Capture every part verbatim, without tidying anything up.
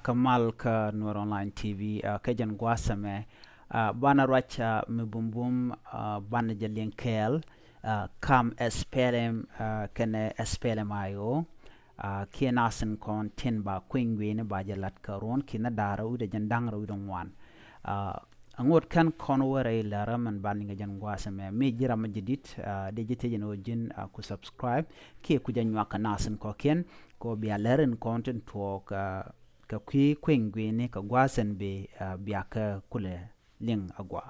Kä mal kä Nuer Online T V, ah, kɛ jɛn gua̱a̱th ɛmɛ, ah, banɛ ruac, ah, mi bumbum, ah, banɛ jɛ liŋ kɛɛl, ah, kam S P L M, ah, kɛnɛ S P L M I O, ah, kiɛ nath tin kɔn tin ba kui̱ny gui̱ni ba jɛ la̱t kä ruɔ̱n ki̱n da̱ŋ rɛw wi̱cdɛ jiɛn da̱ŋ rɛw wi̱cdɛ ŋuan. Ah, aŋot kɛn kɔn wä rɛy lärä min ban liŋ kɛ jɛn gua̱a̱th ɛmɛ. Mi ji̱ ram mi ji̱ di̱t, ah, dee ji̱ thiec ɛn ɣöö ji̱n, ah, ku subscribe kiɛ ku jɛ nyuak kɛ nath tin kɔ̱kiɛn kɛ ɣöö bia lär in kɔn tin tuɔɔk, ah, kɛ kui̱ kui̱ny gui̱ni kɛ gua̱a̱th ɛn bi, ah, bia kɛ kulɛ liŋ agua.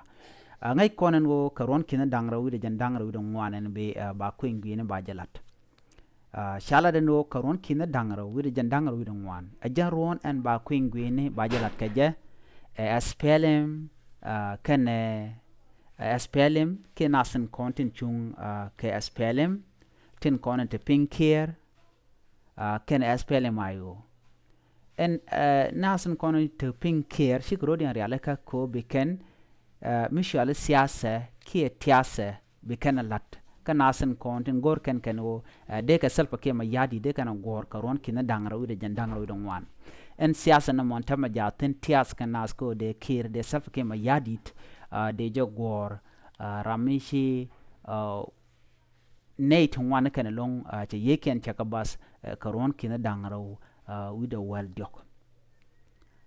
Ah, ŋäc kɔn ɛn ɣöö kɛ ruɔ̱n ki̱n da̱ŋ rɛw wi̱cdɛ jiɛn da̱ŋ rɛw wi̱cdɛ ŋuan ɛn bi, ah, ba kui̱ny gui̱ni ba jɛ la̱t. Ah, ca lat ɛn ɣöö kɛ ruɔ̱n ki̱n da̱ŋ rɛw wi̱cdɛ jiɛn da̱ŋ rɛw wi̱cdɛ ŋuan, ɛ jɛn ruɔ̱n ɛn ba kui̱ny gui̱ni ba jɛ la̱t kɛ jɛ, ɛ S P L M, ah, kɛnɛ, ɛ S P L M kiɛ nath tin kɔn tin cuŋ, ah, kɛ S P L M, tin kɔn in te piny Kiir, ah, kɛnɛ S P L M I O. Ɛn, ah, nath tin kɔn in te piny Kiir, cikɛ rɔ̱diɛn rialikä kɛ ɣöö bi kɛn, ah, mi cɔali siasɛ kiɛ tiasɛ bi kɛn la̱t. Kä nath tin kɔn tin go̱r kɛn kɛn ɣöö, ah, dee kɛ Salva Kiir Mayardit dee kɛn a guɔ̱ɔ̱r kɛ ruɔ̱n ki̱n da̱ŋ rɛw wi̱cdɛ jiɛn da̱ŋ rɛw wi̱cdɛ ŋuan. Ɛn siasɛ ni mɔn täämɛ jɛ a thi̱n tiath kɛ nath kɛ ɣöö dee Kiir, dee Salva Kiir Mayardit, ah, dee jɛ guɔ̱ɔ̱r, ah, ram mi ci, ah, nɛy ti ŋuan kɛn ɛlɔ̱ŋ, ah, cɛ yiëëkiɛn cɛ kɛ bath, ah, kɛ ruɔ̱n ki̱n da̱ŋ rɛw, ah, wi̱cdɛ wäl diɔ̱k.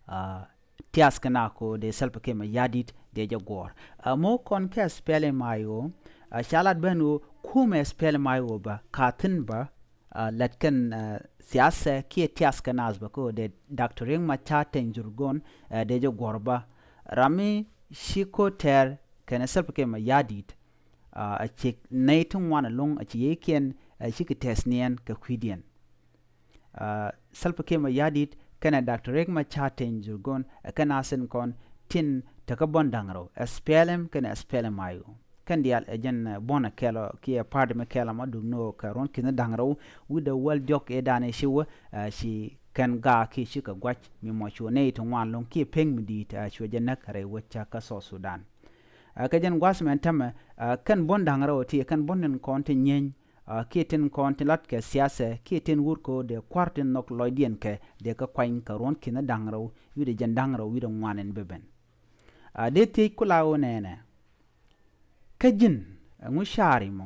Ah, tiath kɛ na kɛ ɣöö dee Salva Kiir Mayardit dee jɛ guɔ̱ɔ̱r. Ah, mɔ kɔn kɛ S P L M I O, ah, ca lat ben ɣöö kumɛ S P L M I O bä ka thi̱n bä, ah, lät kɛn, ah, siasɛ kiɛ tiath kɛ nath bä kɛ ɣöö dee Doctor Riek Machar Teny Dhurgon, ah, dee jɛ guɔ̱ɔ̱r bä. Ram mi ci ko̱ tɛr kɛnɛ Salva Kiir Mayardit, ah, a cik nɛy ti ŋuan ɛlɔ̱ŋ a ci yiëëkiɛn, ah, cikɛ tɛth niɛn kɛ kui̱diɛn. Ah, Salva Kiir Mayardit kɛnɛ Doctor Riek Machar Teny Dhurgon, ɛ kɛn nath tin kɔn tin tekä buɔ̱n da̱ŋ rɛw, S P L M kɛnɛ S P L M I O. Kɛn diaal ɛ jɛn, eh, buɔ̱n ɛ kɛl ɔ kiɛ party mi kɛl ɔ ma duk ni ɣöö kɛ ruɔ̱n ki̱n da̱ŋ rɛw wi̱cdɛ wäl diɔ̱k ëëdan ëë ci wä, eh, ci kɛn gaak kiɛ cikɛ gua̱c mi mɔ cuɛ nɛy ti ŋuan ɛlɔ̱ŋ kiɛ pek mi di̱i̱t, eh, cuɛ jɛ näk rɛy wec kä South Sudan. Ah, kɛ jɛn gua̱a̱th mɛn täämɛ, ah, kɛn buɔ̱n da̱ŋ rɛw ti, kɛn buɔ̱n tin kɔn ti nyieny, ah, kiɛ tin kɔn ti lat kɛ siasɛ, kiɛ tin wur kɛ ɣöö dee kua̱r tin nhɔk lɔcdiɛn kɛ, dee kɛ kuany kɛ ruɔ̱n ki̱n da̱ŋ rɛw wi̱cdɛ jiɛn da̱ŋ rɛw wi̱cdɛ ŋuan ɛn bi ben. Ah, dee thiec kula ɣöö nɛnɛ, kä ji̱n, ɛŋu ca̱ri mɔ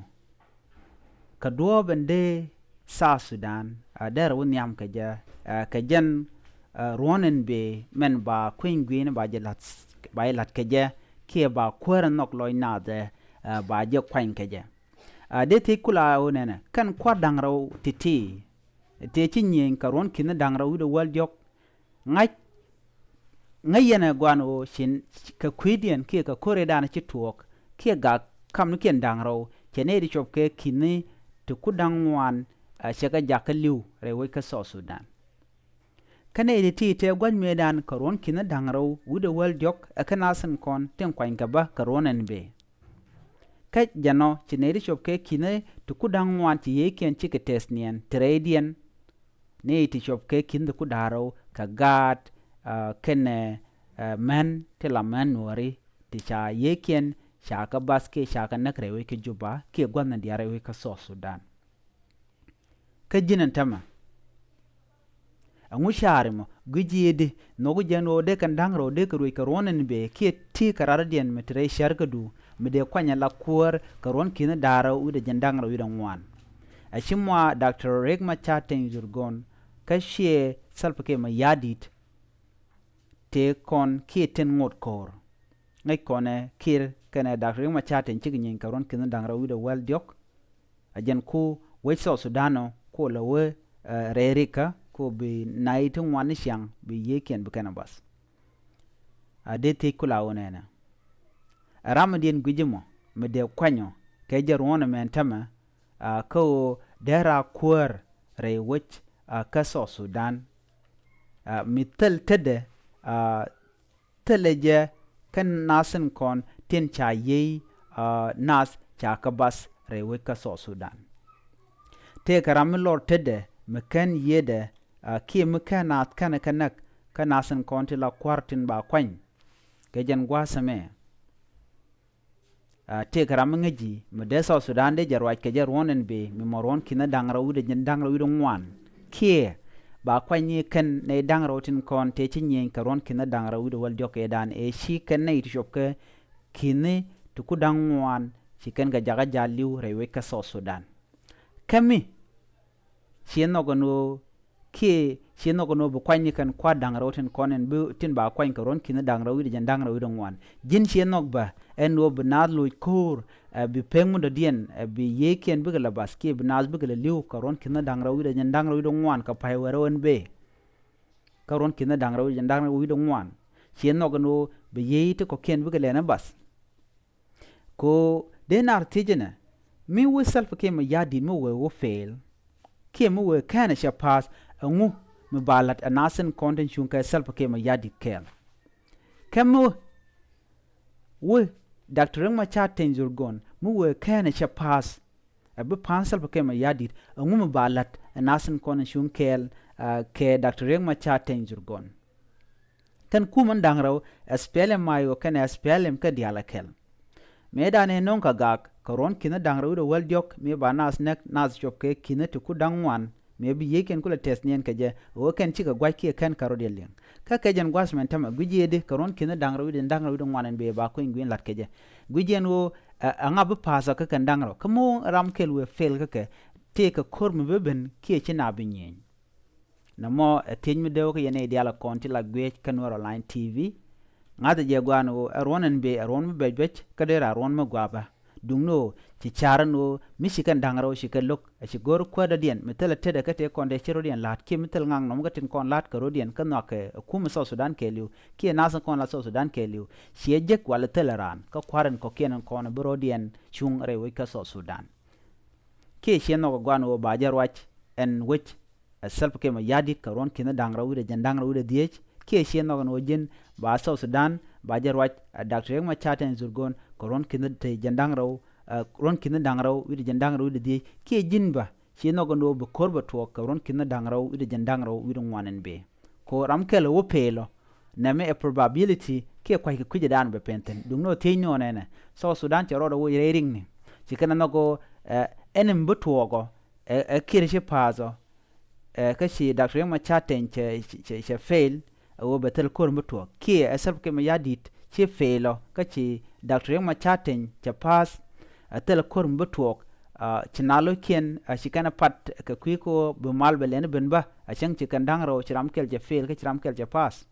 kɛ duɔ̱ɔ̱p ɛn dee South Sudan, ah, derɛ wä nhiam kɛ jɛ, ah, kɛ jɛn, ah, ruɔ̱n ɛn bi mɛn ba kui̱ny gui̱ni ba jɛ la̱t, ba jɛ la̱t kɛ jɛ, kiɛ ba kuäär ɛn nhɔk lɔc nath, ah, ba jɛ kuany kɛ jɛ. Ah, dee thiec kula ɣöö nɛnɛ, kɛn kua̱r da̱ŋ rɛw ti̱ti̱ tëë ci nyieny kɛ ruɔ̱n ki̱n da̱ŋ rɛw wi̱cdɛ wäl diɔ̱k, ŋa̱c, ŋäc yɛn ɛ gua̱n ɣöö ci kɛ kui̱diɛn kiɛ kɛ ko̱r ëëdan ci tuɔɔk kiɛ gak kamnikiɛn da̱ŋ rɛw, cɛ nɛy ti cuɔp kɛ ki̱ni ti ku da̱ŋ ŋuan, ah, cɛ kɛ jakä li̱w rɛy wec kä South Sudan. Kä nɛy ti ti tëë gua̱c mëëdan kɛ ruɔ̱n ki̱n da̱ŋ rɛw wi̱cdɛ wäl diɔ̱k, ɛ kɛn nath tin kɔn tin kuany kɛ bä kɛ ruɔ̱n ɛn bi. Kä jɛn ɔ ci nɛy ti cuɔp kɛ ki̱ni ti ku da̱ŋ ŋuan ci yiëëkiɛn cikɛ tɛth niɛn ti rɛydiɛn, nɛy ti cuɔp kɛ ki̱ni ti ku da̱ŋ rɛw kɛ gaat, ah, kɛnɛ, ah, män ti la män Nuääri ti ca yiëëkiɛn ca kɛ bath kiɛ ca kɛ näk rɛy wec kä Juba kiɛ gua̱thni diaal rɛy wec kä South Sudan. Kä ji̱n ɛn täämɛ, ɛŋu ca̱ri mɔ gui̱c ji̱ i̱di nhɔki jɛn ɣöö dee kɛn da̱ŋ rɛw dee kɛ ruëc kɛ ruɔ̱n ɛn bee kiɛ ti kɛ rardiɛn mi te rɛy cärkädu mi dee kuany ala kuäär kɛ ruɔ̱n ki̱n da̱ŋ rɛw wi̱cdɛ jiɛn da̱ŋ rɛw wi̱cdɛ ŋuan. A ci mɔ Doctor Riek Machar Teny Dhurgon kä ciɛ Salva Kiir Mayardit tëë kɔn kiɛ tin ŋot ko̱o̱r. Ŋäc kɔnɛ Kiir kɛnɛ Doctor Riek Machar Teny cikɛ nyieny kɛ ruɔ̱n ki̱n da̱ŋ rɛw wi̱cdɛ wäl diɔ̱k. A jɛn ku wec South Sudan ɔ ku lɛ wee, eh, rɛy rikä ku bi nɛy ti ŋuan ni ciaŋ bi yiëëkiɛn bi kɛn a bath. A dee thiec kula ɣöö nɛnɛ, ɛ ram mi diɛn gui̱c mɔ mi dee kuany ɔ kɛ jɛ ruɔ̱n ɛmɛn täämɛ, ah, kä ɣöö dee raa kuäär rɛy wec, ah, kä South Sudan, ah, mi thil tetdɛ, ah, thilɛ jɛ kɛn nath tin kɔn tin ca yiëë, ah, nath ca kɛ bath rɛy wec kä South Sudan. Tëëkɛ ram mi lɔr tetdɛ mi /ken yiëëdɛ, ah, kiɛ mi /ken naath /kenɛ kɛ näk kä nath tin kɔn ti la kua̱r tin ba kuany. Kɛ jɛn gua̱a̱th ɛmɛ, ah, tëëkɛ ram mi ŋäc ji̱ mi dee South Sudan dee jɛ ruac kɛ jɛ ruɔ̱n ɛn bee mi mɔ ruɔ̱n ki̱n da̱ŋ rɛw wi̱cdɛ jiɛn da̱ŋ rɛw wi̱cdɛ ŋuan kiɛ ba kuany ni kɛn nɛy da̱ŋ rɛw tin kɔn tëë ci nyieny kɛ ruɔ̱n ki̱n da̱ŋ rɛw wi̱cdɛ wäl diɔ̱k kɛ dan ëë ci kɛn nɛy ti cop kɛ ki̱n ti ku da̱ŋ ŋuan ci kɛn kɛ jakä jal li̱w rɛy wec kä South Sudan. Kä mi ci nhɔk ɛn ɣöö kiɛ ci nhɔk ɛn ɣöö bi kuany ni kɛn kua̱r da̱ŋ rɛw tin kɔn ɛn bi tin ba kuany kɛ ruɔ̱n ki̱n da̱ŋ rɛw wi̱cdɛ jɛn da̱ŋ rɛw wi̱cdɛ ŋuan. Ji̱n ci nhɔk bä ɛn ɣöö bi naath loc ko̱o̱r, ɛ, bi pek mi dɔ̱diɛn, ɛ, bi yiëëkiɛn bikɛ la bath kiɛ bi naath bikɛ la li̱w kɛ ruɔ̱n ki̱n da̱ŋ rɛw wi̱cdɛ jɛn da̱ŋ rɛw wi̱cdɛ ŋuan kɛ pa̱y wärä ɣän bëë. Kä ruɔ̱n ki̱n da̱ŋ rɛw wi̱cdɛ jɛn da̱ŋ rɛw wi̱cdɛ ŋuan ci nhɔk ɛn ɣöö bi yiëë ti kɔ̱kiɛn bikɛ lɛn ɛ bath. Ko dee nar thiecä nɛ mi wee Salva Kiir Mayardit mi wee wä fail kiɛ mi wee kɛnɛ cɛ pass, ɛŋu mi ba la̱t ɛ naath tin kɔn tin cuŋ kɛ Salva Kiir Mayardit kɛɛl? Kɛ mi wee Doctor Riek Machar Teny Dhurgon mi wee kɛnɛ cɛ pass, ɛ bi pa̱a̱n Salva Kiir Mayardit, ɛŋu mi ba la̱t ɛ naath tin kɔn tin cuŋ kɛɛl, ɛ, kɛ Doctor Riek Machar Teny Dhurgon? Kɛn kumän da̱ŋ rɛw, SPLM-IO kɛnɛ SPLM kɛ diaal ɛ kɛl. Mëë dan ëë no̱o̱ŋ kɛ gak kɛ ruɔ̱n ki̱n da̱ŋ rɛw wi̱cdɛ wäl diɔ̱k, mëë ba naath näk naath cop kɛ ki̱n ti ku da̱ŋ ŋuan, mëë bi yiëëkiɛn kulɛ tɛth niɛn kɛ jɛ, ɣöö kɛn cikɛ gua̱c kiɛ kɛn kɛ rɔ̱diɛn liŋ. Kä kɛ jɛn gua̱th mɛn tämɛ gui̱c yee di kɛ ruɔ̱n ki̱n da̱ŋ rɛw wi̱cdɛ da̱ŋ rɛw wi̱cdɛ ŋuan ɛn bëë ba kueny gui̱n la̱t kɛ jɛ. Gui̱c yɛn ɣöö, ɛ, ɛŋa bi pa̱a̱th ɔ kä kɛn da̱ŋ rɛw? Kä mi ram kɛl wëë fail kä kɛ, tëëkɛ ko̱r mi bi ben kiɛ ci na bi nyieny. Nɛmɔ ɛ thiec mi dee wä kä yɛn nɛy diaal ɛ kɔn ti la guiec kä Nuɛr Online T V. Ŋa̱thɛ jɛ gua̱a̱n ɣöö ɛ ruɔ̱n ɛn bëë ɛ ruɔ̱n mi bɛc bɛc kä dee ra ruɔ̱n mi gua̱a̱pä. Duŋni ɣöö ci ca̱r ɛn ɣöö mi ci kɛn da̱ŋ rɛw ci kɛ lo̱k, ɛ ci go̱r kuäär dɔ̱diɛn mi thilɛ tetdɛ kä tëë kɔn dee ci rɔ̱diɛn la̱a̱t kiɛ mi thil ŋaknɔm kä tin kɔn la̱a̱t kɛ rɔ̱diɛn kä nhɔakɛ ɛ kumɛ South Sudan kɛɛliw kiɛ naath kɔn la South Sudan kɛɛliw. Ciɛ jek walɛ thilɛ raan kä kua̱r ɛn kɔ̱kiɛn ɛn kɔn ɛ bi rɔ̱diɛn cuŋ rɛy wec kä South Sudan. Kiɛ ciɛ nhɔk ɛ gua̱a̱n ɣöö ba jɛ ruac ɛn wec ɛ Salva Kiir Mayardit kɛ ruɔ̱n ki̱n da̱ŋ rɛw wi̱cdɛ jɛn da̱ŋ rɛw wi̱cdɛ dhieec, kiɛ ciɛ nhɔk ɛn ɣöö ji̱n ba South Sudan ba jɛ ruac ɛ Doctor Riek Machar Teny Dhurgon kɛ ruɔ̱n ki̱n te jɛn da̱ŋ rɛw, ɛ, ruɔ̱n ki̱n da̱ŋ rɛw wi̱cdɛ jɛn da̱ŋ rɛw wi̱cdɛ dhieec, kiɛ ji̱n bä ciɛ nhɔk ɛn ɣöö bi ko̱r bä tuɔɔk kɛ ruɔ̱n ki̱n da̱ŋ rɛw wi̱cdɛ jɛn da̱ŋ rɛw wi̱cdɛ ŋuan ɛn bëë. Ko ram kɛl ɛ wä peel ɔ, nɛmɛ ɛ probability kiɛ kua̱ckɛ kui̱cdan bɛ pen thi̱n. Duŋni ɣöö thiec ni ɣɔn ɛnɛ, South Sudan cɛ rɔɔdɛ woc rɛy riŋni. Ci kɛn ɛ nhɔk ɣöö, ɛ, ɛn mi bi tuɔɔk ɔ, ɛ, ɛ Kiir ci pa̱a̱th ɔ, ɛ, kä ci Doctor Riek Machar Teny cɛ, cɛ, cɛ fail, ɛ ɣöö bɛ thil ko̱r mi bi tuɔɔk. Kiɛ ɛ Salva Kiir Mayardit ci fail ɔ, kä ci Doctor Riek Machar Teny cɛ pa̱a̱th, ɛ thil ko̱r mi bi tuɔɔk. Ɛ, ci na lo̱ckiɛn, ɛ, ci kɛn ɛ pat kɛ kui̱ kɛ ɣöö bi mal bɛ lɛn ben bä, ɛ cäŋ ci kɛn da̱ŋ rɛw ci ram kɛl cɛ fail, kä ci ram kɛl cɛ pa̱a̱th.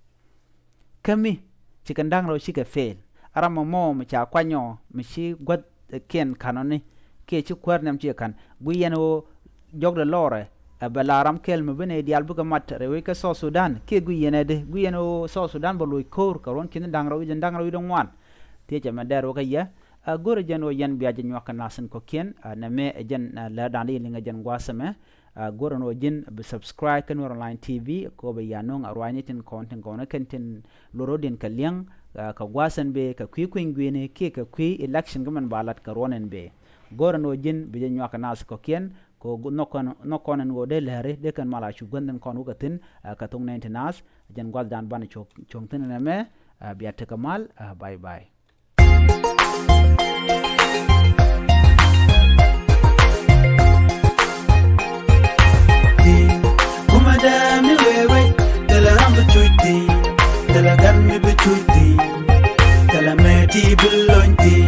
Kä mi ci kɛn da̱ŋ rɛw cikɛ fail. A ram ɛmɔ mi ca kuany ɔ mi ci gua̱thkiɛn ka̱n ɔ ni kiɛ ci kuäär nhiam cikɛ ka̱n. Guic yɛn ɣöö jɔkdɛ lɔrɛ ɛ bɛ la ram kɛl mi bi nɛy diaal bikɛ mat rɛy wec kä South Sudan. Kiɛ guic yɛn ɛ di, guic yɛn ɣöö South Sudan bɛ loc ko̱o̱r kɛ ruɔ̱n ki̱n da̱ŋ rɛw wi̱cdɛ da̱ŋ rɛw wi̱cdɛ ŋuan. Thiecä mɛ dɛr wä kä yɛ. Ɛ, go̱rɛ jɛn ɣöö yɛn bia jɛ nyuak kɛ nath tin kɔ̱kiɛn, ɛ, nɛmɛ ɛ jɛn, ɛ, lɛr da̱a̱n di yɛ liŋ ɛ jɛn gua̱a̱th ɛmɛ. Ɛ, go̱rɛ ni ɣöö ji̱n bi subscribe kä Nuɛr Online T V kɛ ɣöö bɛ ya nöŋ a ruaacni tin kɔn tin kɔn ɛ kɛn tin lorodiɛn kɛ liɛŋ, ɛ, kɛ gua̱a̱th ɛn bëë kɛ kui̱ kui̱ny gui̱ni kiɛ kɛ kui̱ election kä mɛn ba lat kɛ ruɔ̱n ɛn bëë. Go̱rɛ ni ɣöö ji̱n bi jɛ nyuak kɛ nath kɔ̱kiɛn kɛ ɣöö nhɔk kɔn, nhɔk kɔn ɛn ɣöö dee lɛri dee kɛn mal a cu guänh tin kɔn wä kɛ thi̱n, ɛ, kɛ thok nɛn ti nath. Jɛn gua̱thdan banɛ cuɔ̱ŋ thi̱n ɛn ɛmɛ, ɛ, bia tekɛ mal, ɛ, bye bye. Kuma dee mi wee wec, thilɛ ram bi cuc thi̱n, thilɛ gat mi bi cuc thi̱n, thilɛ mëë ti bi lony thi̱n.